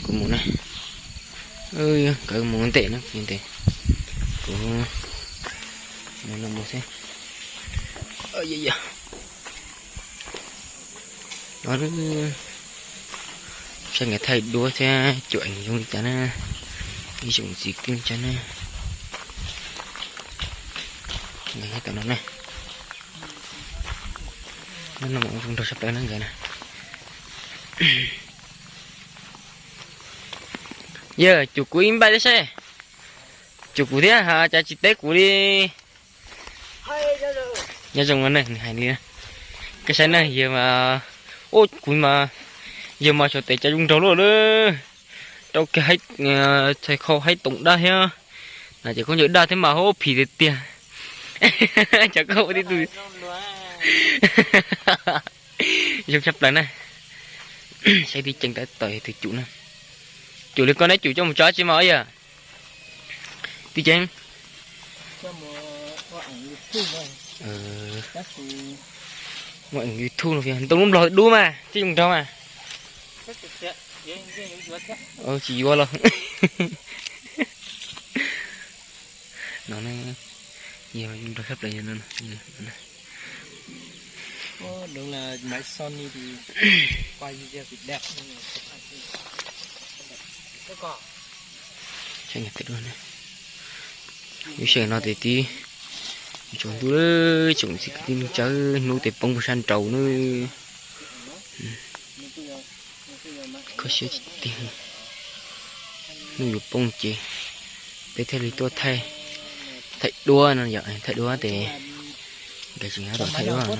Kuv mus na, nkawd mus ntev na, kuv mus no mus xwb. No, saib nkawd thaij duab thiab cuam zoo li cas na, ib tsoom txiv kwv li cas na. Nkawd nyob tom no na, no zoo nraug sab plaws na nkawd na. Yawg, cum kuv ib npaij thiab seb, cum kuv thiab, cas tsis teb kuv li. Nyob zoo no ne, nws hais li, koj saib na, yawg mas, ua kuv mas, yawg mas xyov tes cas zoo nraug luaj li. Rau kiag txhais khau haib toom daj thiab, na ces khaub ncaws daj thiab mas hauv phim tiag tiag. Cov koj ua tib tug zoo tshaj plaws na. Saib tib ceev tas tom tus cum na. Cum li koj neb cum coj mus tso tsi mas yawg? Tib ceev. Ua YouTube no ntoo lub nplog dub mas tib zoo nraug mas. Tsis yuav los. No, yog zoo nraug sab plaws no. Lub sij hawm no ces tib tsaus ntuj lawm, tsoom txiv kwv tij neej tsa, hnub tes poob puag sab nraud na. Kho siab tiag, hnub yuav poob ces peb thiaj li tuaj thaij, thaij duab no yom, thaij duab ces nkawd tseem thaij duab no.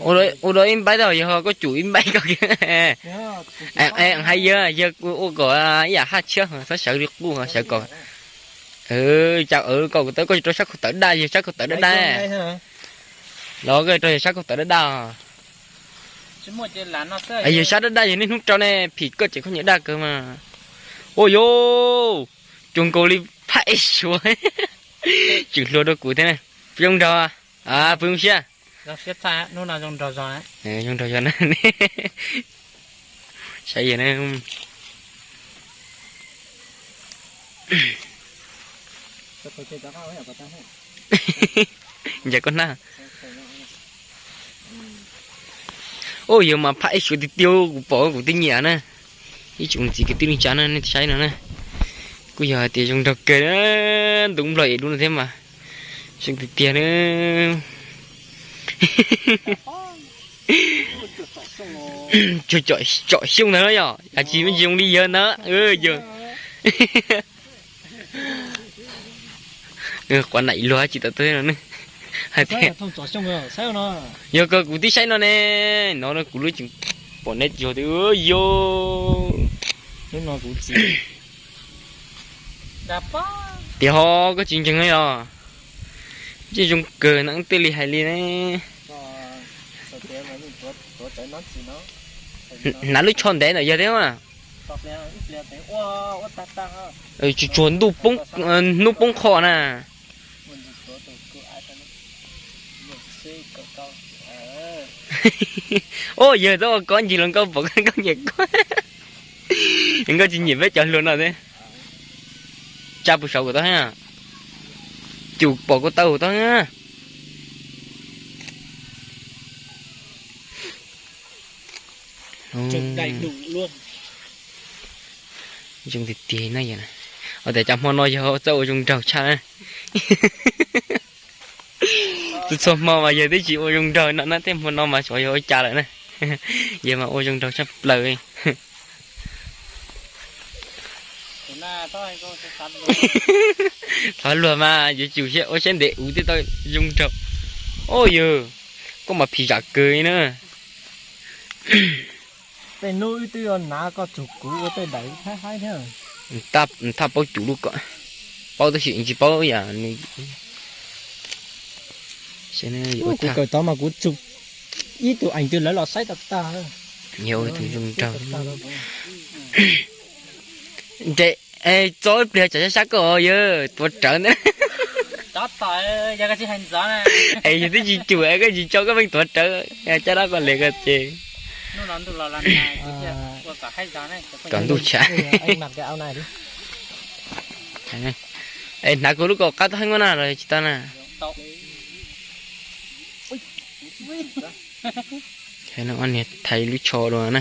Ua dua ib npaib tau yog koj cum ib npaib koj. Hais yawg, yawg ua kom ib yam haj tshiab, txhob sawv li qub, sawv kom, cas koj tsis rau sab khau tawv daj, yawg sab khau tawv daj daj. Los koj rau yawg sab khau tawv daj daj. Yawg sab daj daj yawg niaj hnub rau ne, phim koj tseem khaub ncaws daj kawg mas. Ua yuav, tsuas nkaus li phaj ej suav. Tseem hluas rau kuv thiab ne. Puas zoo nraug? Puas zoo siab? Zoo nraug zog na. Saib yawg na. Ncav koj hnab. Ua yawg mas phaj ej suav tiag tiag, kuv pom kuv twb nyiam na. Ib tsoom txiv kwv tij neej tsa na, nej saib no na. Kuj yog hais tias zoo nraug kawg, ntoo nplog es dub no thiab mas. Zoo tiag tiag na. Tsom xyoo ntag no yom, yam tsis me ntsis zoo li yawg ntag. Yawg, quav nam luag tsis tau tuaj no ne. Hais tias yog kawg kuv twb saib no ne, no kuv lub tseem pom neb tsis yog tias yog. Tias ho koj tsis ntseeg no yog. Tsis zoo kawg na, tej li hais li ne. Hnav lub tsho ntev ntawm yawg thiab mas. Tsuas tsuag ntuj poob, hnub poob qho na. Ua yawg txhob ua koj ncig los nkauj pom koj nyiam koj. Nkauj tsis nyiam peb cov hluas no thiab. Tsa puag saud kom tau thiab. Cum pom kom tau tau thiab. Zoo tiag tiag na yog. Ua tias cas hmo no yog txawj ua zoo nraug tshaj na. Txhua txhua hmo mas yawg twb tsis ua zoo nraug no na, tej hmo no mas xyov yog ua cas lawm na. Yawg mas ua zoo nraug tshaj plaws. Thov luag mas yuav tsum ua siab ntev ua thiaj tau zoo nraug. Ua yawg, koj mas phim zam kawg li na. Tej hnub wb twb yuav hnav koj txug kuv ua tej daim haib haib thiab. Thaj paub cum lub kom, paub tab sis tsis paub yam nws. Kuv kawm tod mas kuv txug ib tug eem twg lawv los saib tag tag. Yog tus zoo nraug. Nres, txo ib pliag tsam sab sab koj yawg tuav rawv ntawd. Es yog twb tsis cum es koj tsis tso koj pheej tuav rawv, caj dab koj li koj ces. Hnub no ntuj los los nag, ua kom haib zog na. Kom ntuj tshav. Es hnav kuv lub kaum qab tau heev ua na los tsis tau na. Niag thaiv lub tsho dua na.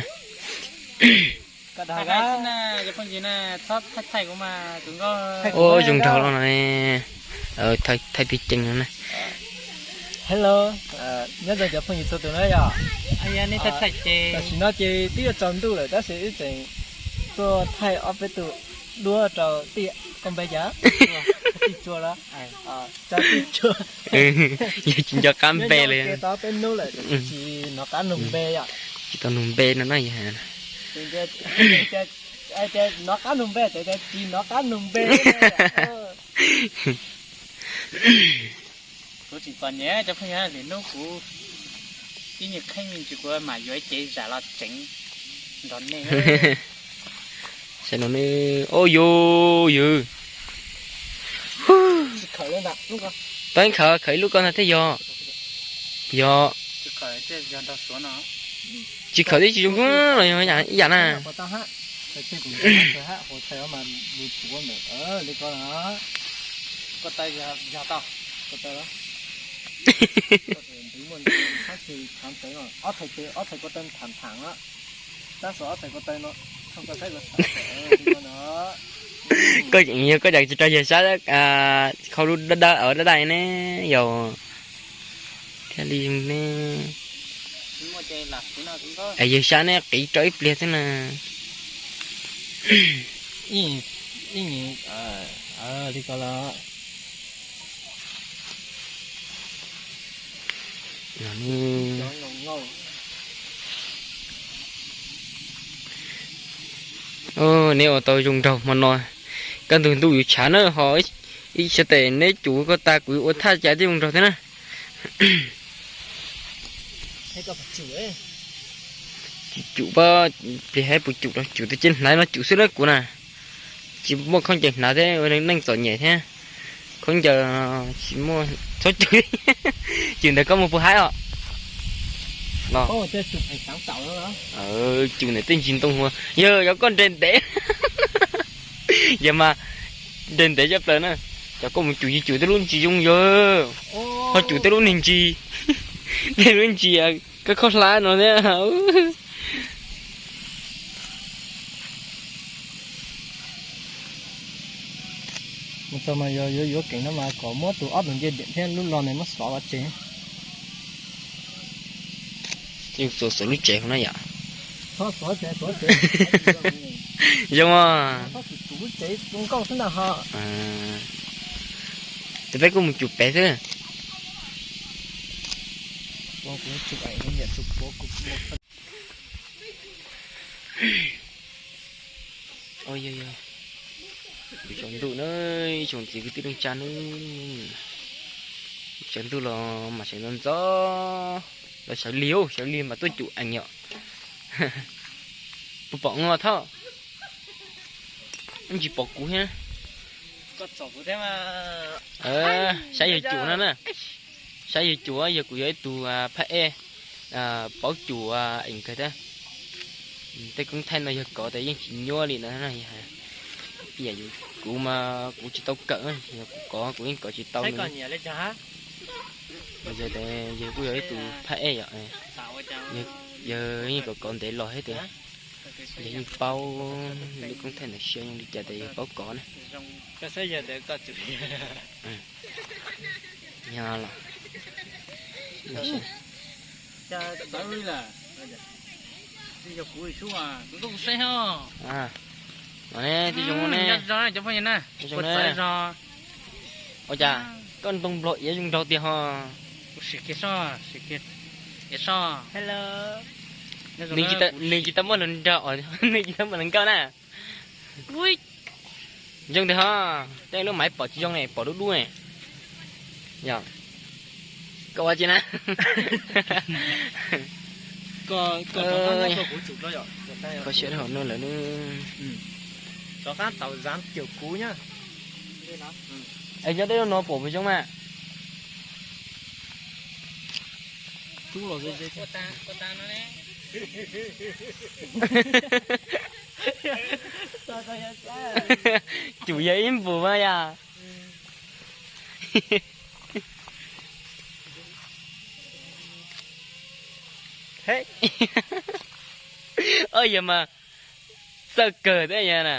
Ua zoo nraug los no. Thaij pig ceev no na. Hello, nyob zoo cov phooj ywg txhua tus na yom. Tam sim no ces twb yuav tsaus ntuj lawm tab sis wb tseem tuaj thaij ob peb tus duab rau tij, koj npe cas? Tij Tsua los? Tij Tsua. Yog tsis nco qab npe li. Tau peb hnub lawm tsis hnov qab nug npe yom. Tsis tau nug npe no na yog. Nov qab nug npe ces tsis nov qab nug npe. Kuv tsis txom nyem cov phooj ywg, lwm hnub kuv ib nyuag kheej me ntsis kuv mam yuav ib cev zam los tseev nrog nej. Saib no ne, o yus yus. Tsis khawm li ntawd, tsis khawm, khawm ib lub ko ntag thiaj yog. Yog. Tsis khawm twb tsis zoo los yog ib yam na. Koj, yog koj cas tsis rau yawg saib khau lub dawb dawb dawb dawb ne yog. Thiaj li zoo ne. Yawg saib ne qiv rau ib pliag xwb na. Li ko los. Neb ua tau zoo nraug hmo no. Kaj ntug ntuj yuav tshav na ho, ib sab tes neb cuv koj tas kuv yuav ua thaj cas thiaj zoo nraug thiab na. Tsis cum pab plig haib puas cum los cum tus cev hnaiv no cum xwb na kuv na. Tsis muaj khaub ncaws hnav thiab ua neej txom nyem thiab. Khaub ncaws tsis muaj, txhob cum. Cum ntawd koj mus puas haib os. Cum ntawd tej ntsis ntoo hua yog, yog koj nres ntev. Yog mas nres ntev cov plaws na. Cov koj mus cum yog cum tej lub ntsis zoo yog. Ho cum tej lub niag ntsis, tej lub ntsis koj khaub hlab no thiab. Mus txog mas yog yuav yuav keem no mas kom muab tus ob tug ncej diam thiab lub lo ntawd muab xov los tseg. Yeej txua xov lub tsev hauv na yom. Zoo os. Tus peb kuj mus cum pem xwb. Tsaus ntuj na, ib tsoom txiv kwv tij neej tsa na. Tsaus ntuj los mas sawv ntxov ntxov, los sawv lig, sawv lig mas tuaj cum ees yom. Puas pom os Thoj? Tsis pom kuv thiab. Saib yawg cum no na. Saib yawg cum, yog kuv yog ib tug phab ej paub cum ees kawg thiab. Tej koob thaij no yog kov tas yeej tsis nyuaj li no. Kuv mas kuv tsis tau kawm, yog kuv kov kuv yeej kov tsis tau. Yog tas yawg kuj yog ib tug phab ej yom, yawg yeej kov kov ntev los thiab tias yawg yeej paub lub koob thaij ntawd siab zoo li cas tas yawg paub kov na. Yog los. Twb zoo ne, cov phooj ywg na. Ua cas koj ntoo nplog iav zoo nraug tiag ho. Nws tsis tau muaj hluas nraug, nws tsis tau muaj hluas nkauj na. Zoo tiag ho, tej lub maiv pom tsis zoo ne, pom dub dub ne. Yog koj ua tsi na? Koj siab dhau no lawm. Es nyob deb no pom puas zoo mas? Cus yog ib npus mas yog. Yog mas txawj kawg thiab yog na.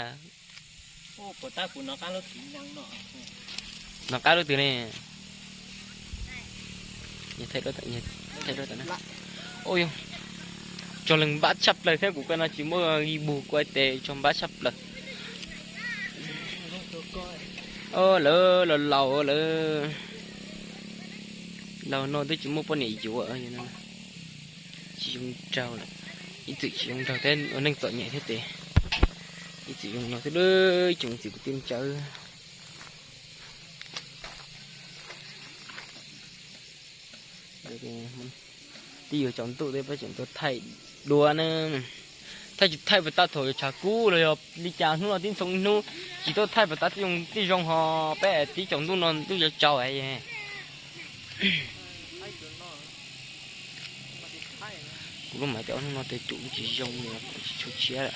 Nov qab lub twg ne? Tso leeg npab tshaj plaws thiab, kuv ko no tsis muaj ib bug kuv tes tso npab tshaj plaws. Lawv laus laus lawm, laus no twb tsis muaj poj niam yuav, tsis zoo nraug lawm. Ib txwm tsis zoo nraug thiab ua neej txom nyem thiab ces ib txwm zoo no thiab ib tsoom txiv kwv tij neej tsa. Twb yuav tsaus ntuj thiab peb tseem tuaj thaij dua na. Thaij tsis thaij puas tab thaum yuav tshav kub los yog li cas hnub no tib ntxhoo ib hnub tsis tuaj thaij puas tab tib zoo tib zoo ho peb tib tsaus ntuj no ntuj yuav tsaus. Kuv lub maiv cov hnub no tes tsum tsis zoo li, kuv tsis tshua tshiab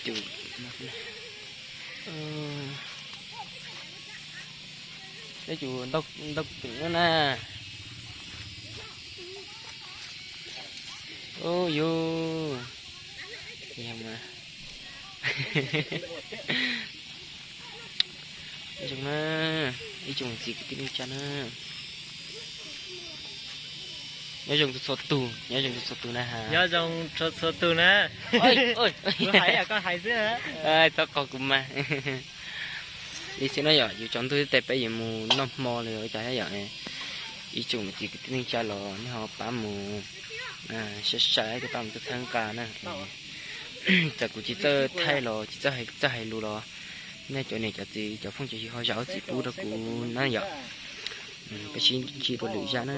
lawm. Peb tsum ntau teem na. Ub yus, ib tsoom txiv kwv tij neej tsa na, nyob zoo txhua tus, nyob zoo txhua tus na. Nyob zoo txhua txhua tus na. Kuv hais yam koj hais xwb. Txhob qog kuv mas. Li xwb no yom, yus tsaus ntuj tes peb yuav mus noj hmo los ua cas thiab yom. Ib tsoom txiv kwv tij neej tsa los nej ho pab mus saib saib thiab pab mus txhawb nqa na. Txawm kuv tsis txawj thaij los tsis txawj hais lus los nej cov niam cov txiv cov phooj cov ywg ho zam lub txim pub rau kuv na yom. Peb sib ntsib dua lwm zaj na.